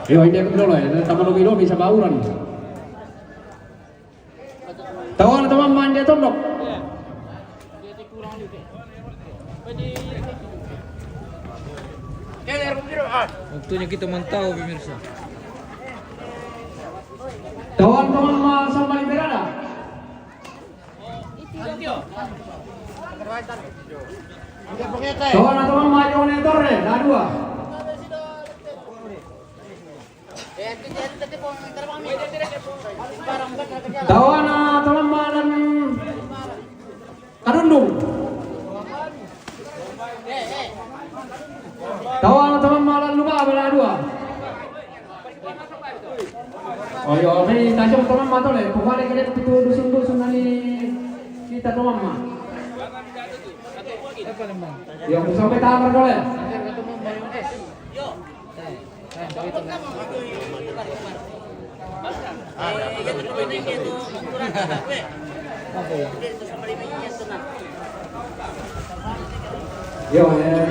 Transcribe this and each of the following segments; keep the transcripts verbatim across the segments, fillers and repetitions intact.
Iyo, inde ko dolo, eh, tama lobi-lobi sa bauran. Tawon, tawon ma inde tondok. Waktunya kita mantau, pemirsa. Tawon, tawon ma sambali berada. Tawon, tawon ma jone torre, na dua. Tawon, tawon ma lan Kadundung. Tawon, tawon ma lan Luba, bala dua. Oh, iyo, ini tajam tawon ma tole. Pokoknya kita itu dusun-dusun dari kita tawon ma. Iyo, sampai tangan tole. Yo, eh,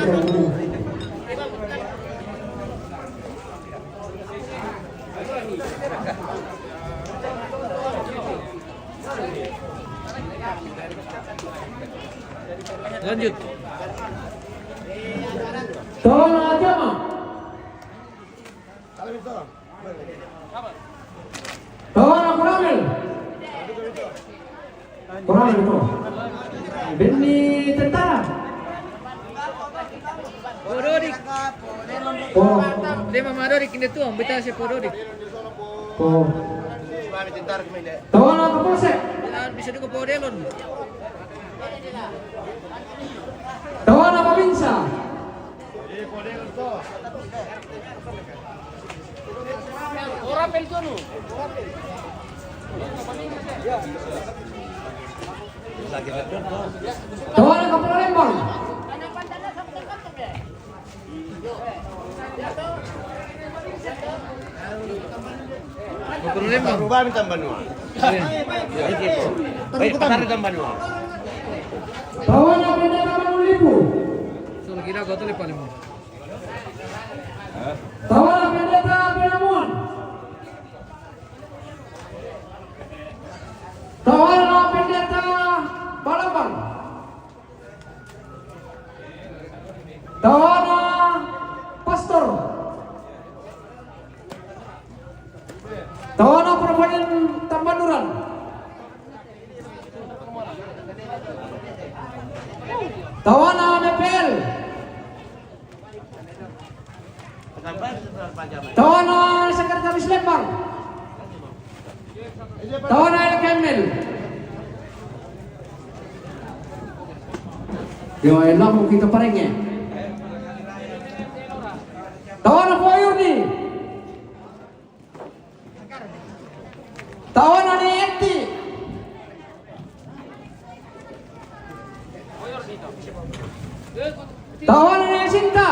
lanjut. Tolong aja, Mak. Tawon, Koramil. Koramil itu. Benni tentara. Pododik. Po. Lema madodik inde tuang, beta se pododik. Po. Tawon, Kapolsek. Ah, bisa juga podelon. Tawon, Babinsa. Tawon, Kapolres Lembang. Kapolres Lembang. Rubah minta banua. Baik, pasar minta banua. Tawon, Pendeta Banua Lipu. Soal kira kau tuh paling mau. Tawon, Pendeta Penamuan. Tawon, Pendeta Balaban. Tawon, Pastor. Tawon, Propaden Tambanuran. Tawon, B P L. Tawon, Sekretaris Lembang. Tawon, L K M L. Yo, enak kita parenge. Tawon, Poyurdi. Tawon, Eti. Tawon, Sinta.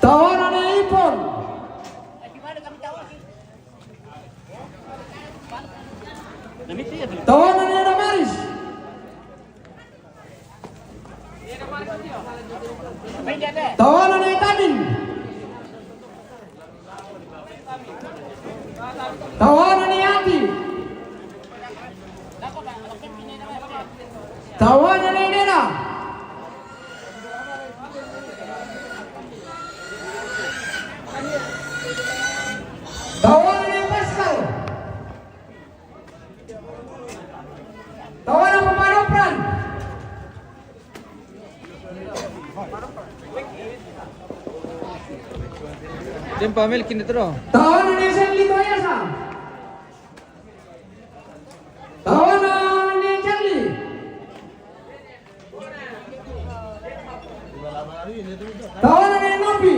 Tawon, Ipon. Tawon, Damaris. Tawon, Tadin. Tawon, Ati. Tawon, Nena. Tawon, Pascal. Tawon, Pamaropran. Tempa Melkin itu doh. Tawon, Nena Selly Toyasa. Tawon, Nena Charlie. Tawon, Nena Novi.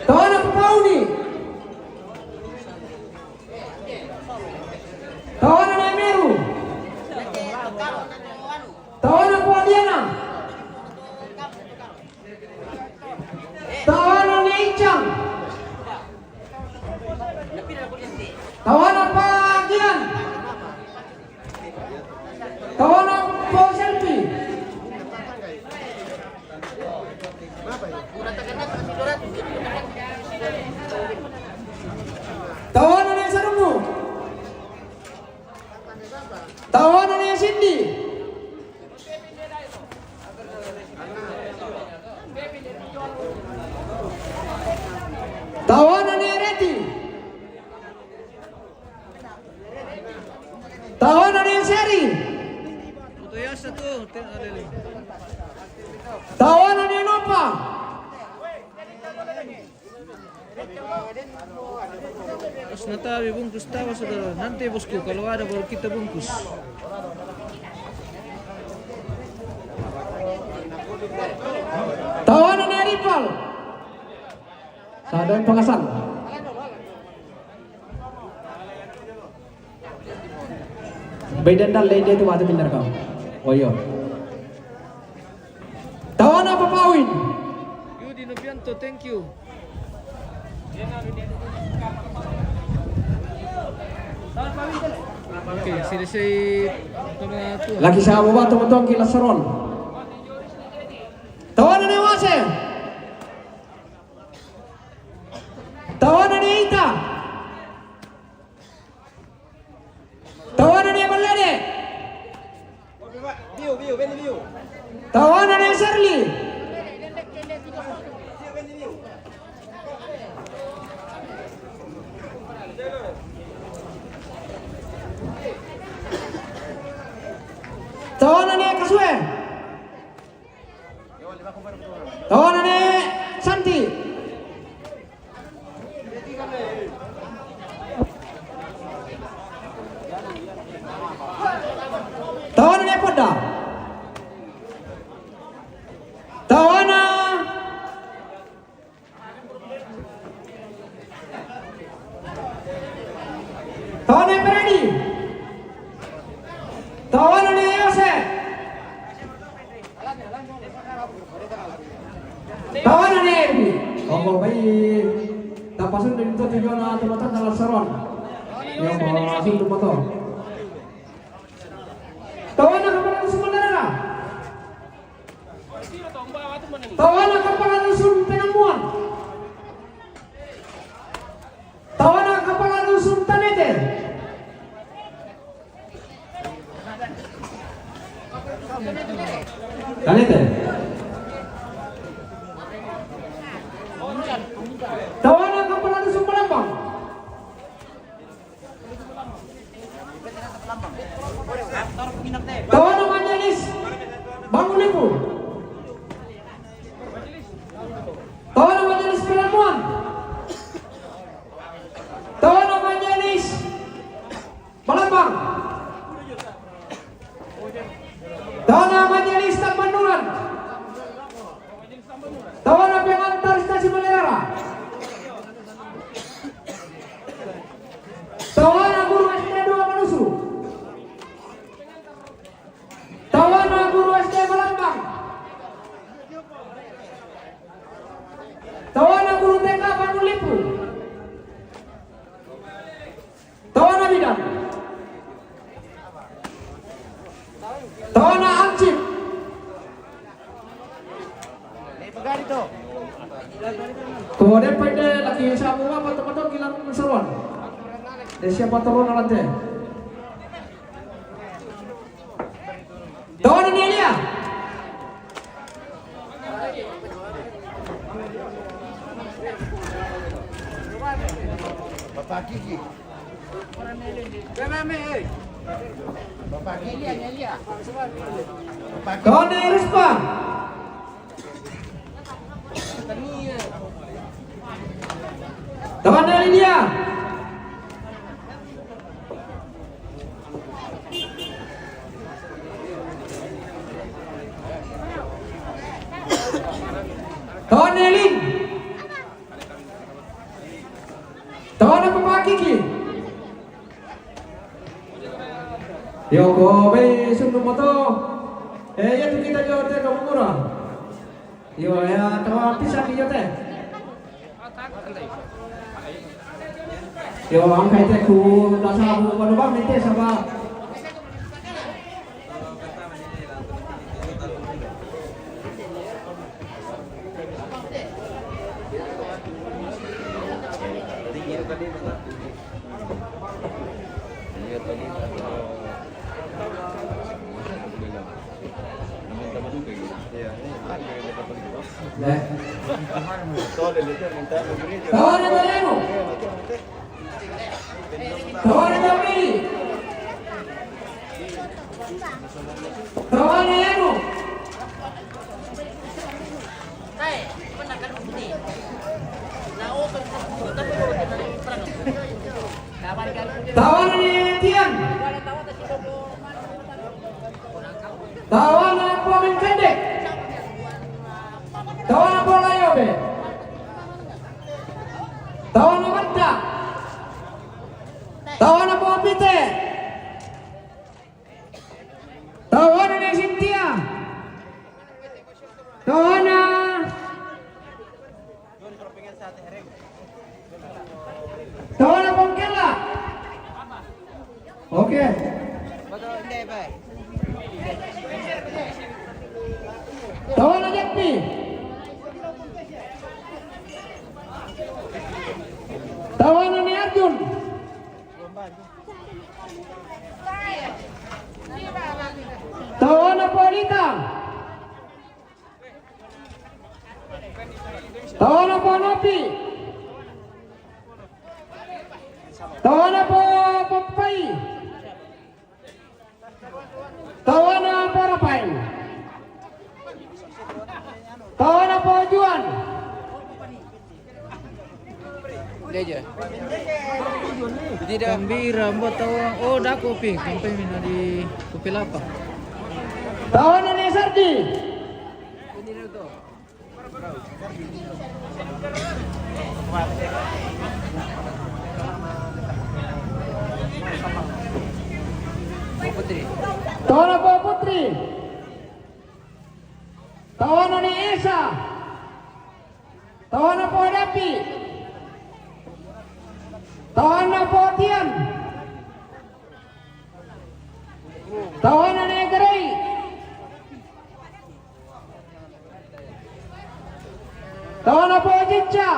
Tawon, Papauni. Tawon, Nena Meru. Tawon, Puadiana. Tawon, Nena Icang. Tawon, Pagia. Tawana ne Sindi. Tawana ne Reti. Tawana ne Seri. Tawana ne Nopa. Pas na tabe bungkus tawa, saudara. Nanti, bosku, kalau ada baru kita bungkus. Tawana ne Ripal. Sa dua pengasan. Bai dendal le dia tu, waktu pintar kau. Oh, iyo. Tawana Papawin. Yudi Nopianto, thank you. Oke, selesai. Laki sa buba tu betul gila seron. Tawana ne Wase. Tawana ne Ita. Tawana ne Malede. Tawana ne Serli. Tawana ne Kasue. Tawana ne Santi. Tawana ne Poda. Tawana. Tawana ne Peredi. Tawana ne Yose. Tawana ne Ebi. Oke, baik. Tapasun dari itu tujuan atau mata dalam seron. Yang bawa langsung tu motor. Tawana Kapala Dusun Mandara. Tawana Kapala Dusun Penambuan. Tawana Kapala Dusun Tanete. Tanete. Tawana Kapala Dusun Palembang. Tawana Majelis Bangun Lipu. Tawana Majelis Pelamuan. Tawana Majelis Palembang. Tawana Majelis Tambanuran. Tawana pengantar stasi Malera. Tawana guru S D dua Manusu. Tawana guru S D Malambang. Tawana guru T K Bangun Lipu. Tawana bidan. Tawana ansip. Ko de pede laki sabu apa teman-teman kilang seruan. De siapa turun nanti. Tawana ne Elia. Bapak Kiki. Bapak Kiki. Bapak Kiki. Tawana ne Rispa. Tawana ne Lydia. Tawana ne Lin. Tawana ne Papa Kiki. Yo, ko be sundu moto. Eh, ya tu kita jo te ko mura. Yo, ya, tawa pisa ki yo te. Yo, angkai te ku dasa bu ko ba mete saba. Tawana Mariano. Tawana Jamili. Tawana Yano. Tawana ni Tian. Tawana Pomin Pendek. Tawana Polayobe. Tawana Menta. Tawana Popite. Tawana ni Sintia. Tawana. Tawana Pongkela. Oke. Tawana Jeppi. Tawana ni Arjun. Tawana Polita. Tawana Ponopi. Tawana Po Popai. Tawana Porapai. Tawana Pojuan. Dia aja. Jadi dah. Gembira, mbok tahu. Oh, dah kopi. Kopi mina di kopi lapa. Tawana ni Sardi. Putri. Tawana Po Putri. Tawana ni Esa. Tawana Po Dapi. Tawana Po Tian. Tawana ni Gerei. Tawana Po Cica.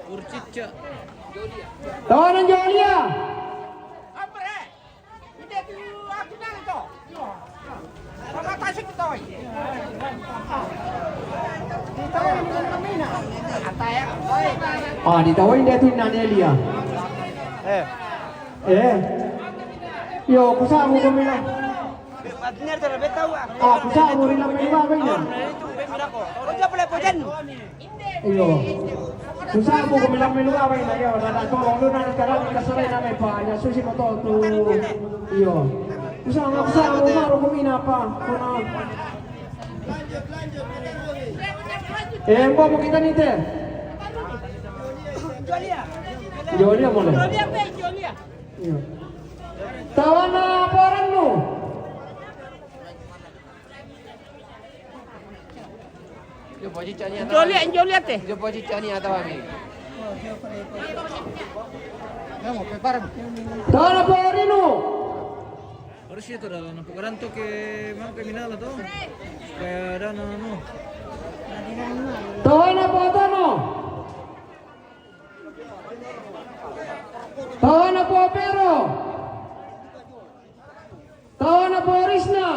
Urcica. Tawana Jolia. Ah, di tahu ini tu Nanelia. Eh. Eh. Yo, kusamu kami lah. Ah, kusamu rin lang may iba, ba yun? Iyo. Kusamu ko milang may luwa, ba yun? Iyo, na, na, tolong lu na, sekarang kasaray na may pa, ya, susi mo to, tu, iyo. Kusamu, kusamu, maro kumina pa. Kuna. Eh, mo, mo kita ni te. Jolia mo le. Iyo. Tawana Porannu. Jolia, Jolia te. Jolia te. Tawana Porinu. Harus itu dah, na pagkaranto ke, mau ke Minala to. Kaya ada na, no. Tawana Potono. Tawana Popero. Tawana Porisna.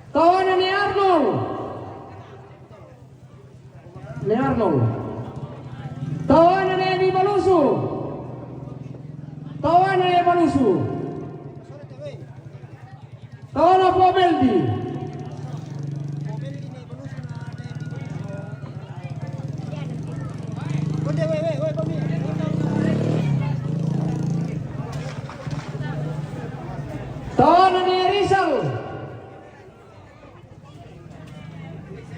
Tawana ni Arnold. Ni Arnold. Tawana ni Balusu. Tawana ni Balusu. Tawana Pobeldi. Tawana ni Rizal.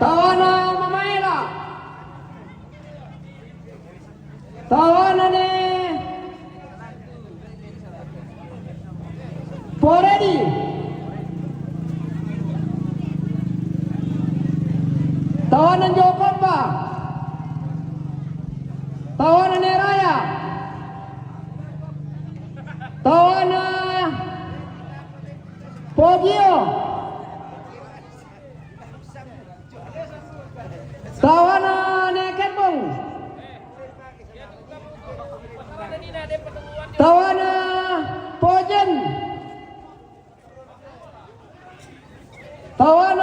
Tawana Mamaela. Tawana ni Poredi. Tawana Jokopa. Tawana ni Raya. Tawana Pogio. Tawana ni Kembong. Tawana Pojen. Tawana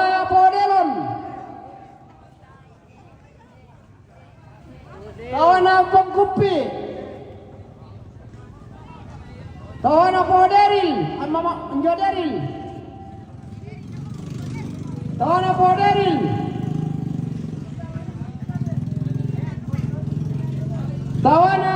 Kuppi. Tawana po Deril, amma ma-, njo Deril. Tawana po Deril. Tawana.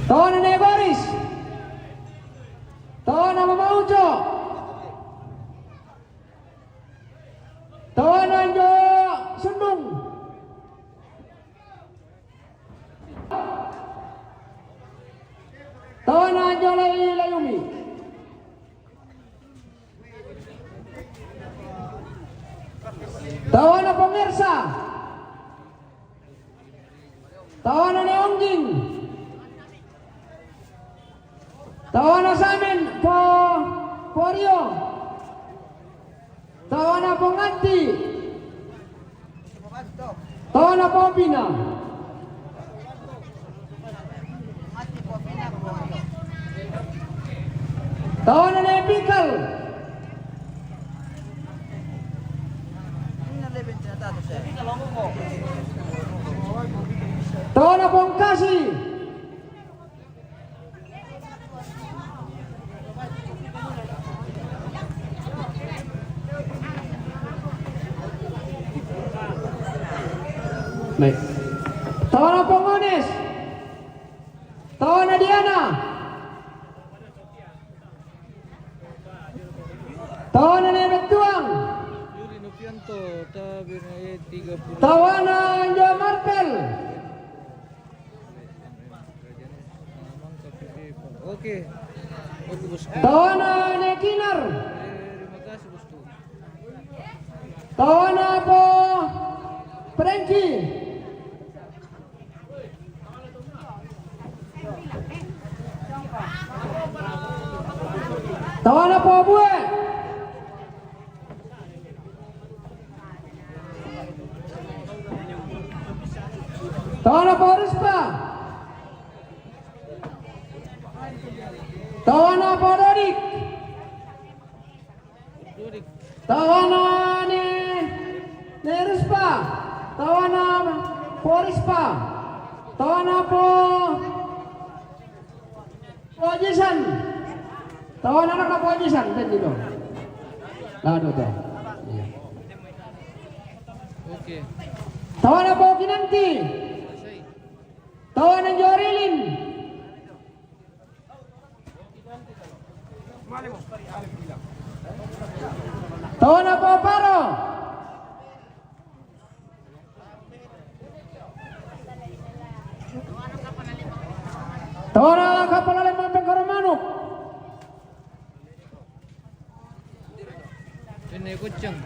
Tawana ne Boris. Tawana Mama Ujo. Tawana njo Sundung. Tawana njo Lai Layumi. Tawana po Ngersa. Tawana ne Ongging. Tawana Samen po, po Rio. Tawana po Ngatti. Tawana po Pina. Tawana ne Pikal. Tawana po Ngkasi. Baik. Tawana po Ngones. Tawana Diana. Tawana ne Bettuang. Yuri Novianto, Tabina, eh, tiga puluh. Tawana njo Martel. Oke. Oke, bosku. Tawana ne Kinar. Terima kasih, bosku. Tawana po Prengki. Tawana po Bue. Tawana po Rispa. Tawana po Dodik. Tawana ne, ne Rispa. Tawana po Rispa. Tawana po, po Jisan. Tawana anak po Jisan, kan gitu. Lado tuh. Iya. Oke. Tawana po Kinanti. Tawana njo Rilin. Tawana po Paro. Tawana kapala lembang pengkoro manuk. Ini kucing.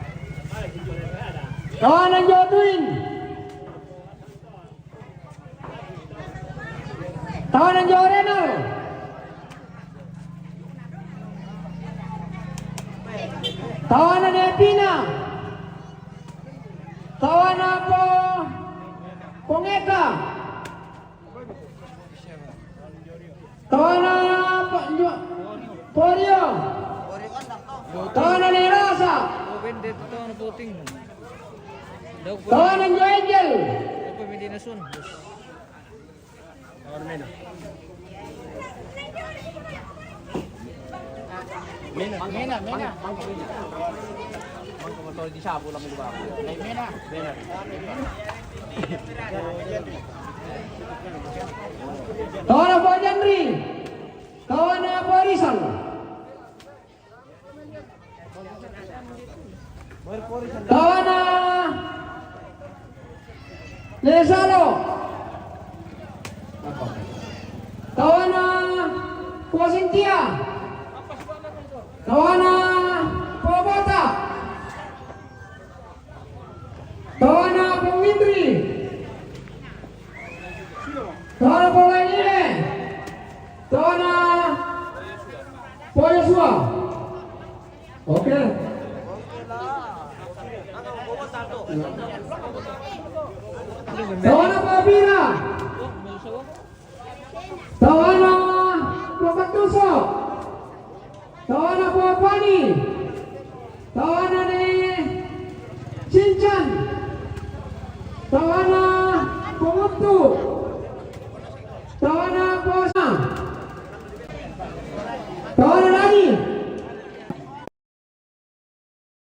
Tawana njo Tuin. Tawana njo Renal. Tawana ne Pina. Tawana po, po Ngeka. Tawana po, njo, po Rio. Tawana ne Rasa. Tawana njo Angel. Mena, mena, mena. Mangko motor di sabu lang di bawah. Mena. Mena. Tawana po Janri. Tawana po Risang. Tawana Lesalo. Tawana po Sintia. Tawana po Bota. Tawana po Windri. Tawana po Lainile. Tawana po Yosua. Oke. Tawana po Pira. Tawana Papatuso. Tawana Papani. Tawana ne Sinchan. Tawana